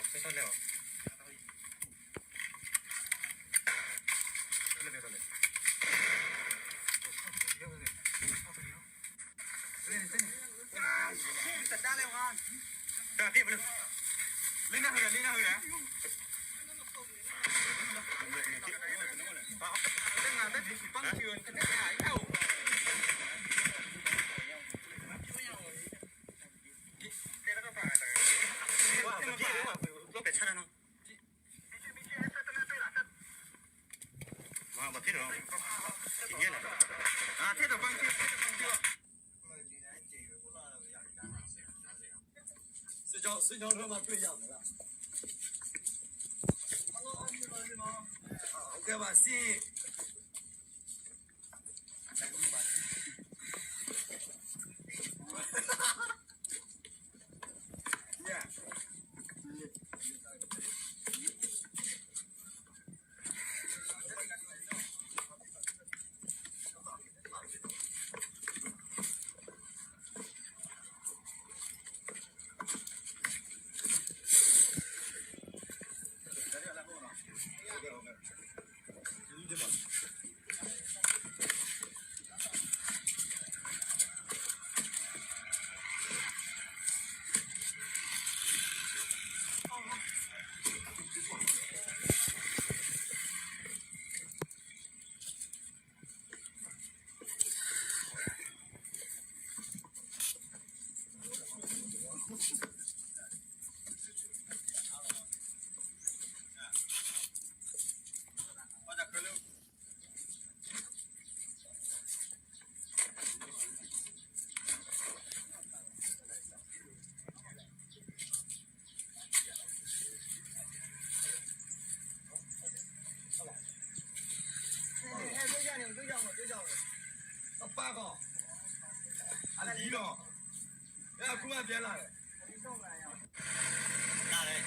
ဖဲထီၣ်လဲၣ်အီၤ, လဲၣ်လဲၣ်လဲၣ်လဲၣ်, တဒါလဲၣ်ဝါ, တၢ်က့ၣ်ပလၢ, လၢနၢ်ဟူဒီး လၢနၢ်ဟူဒီး, လၢနၢ်ဟူဒီး, ပှၤဖဲးဆါနီၤ, မ့ၢ်ဘၣ်ဖဲးဒီး, ဖဲးဒီးပှၤ, စစ်ကြောင်း စစ်ကြောင်းထွက်မှတွေ့ရမယ်လား။ ဟုတ်ကဲ့ပါ စစ် အပၢ်ကီး, အလံလီၤ, လၢအကူမၤပျဲလၢ်လဲၣ်, လၢ်လဲၣ်,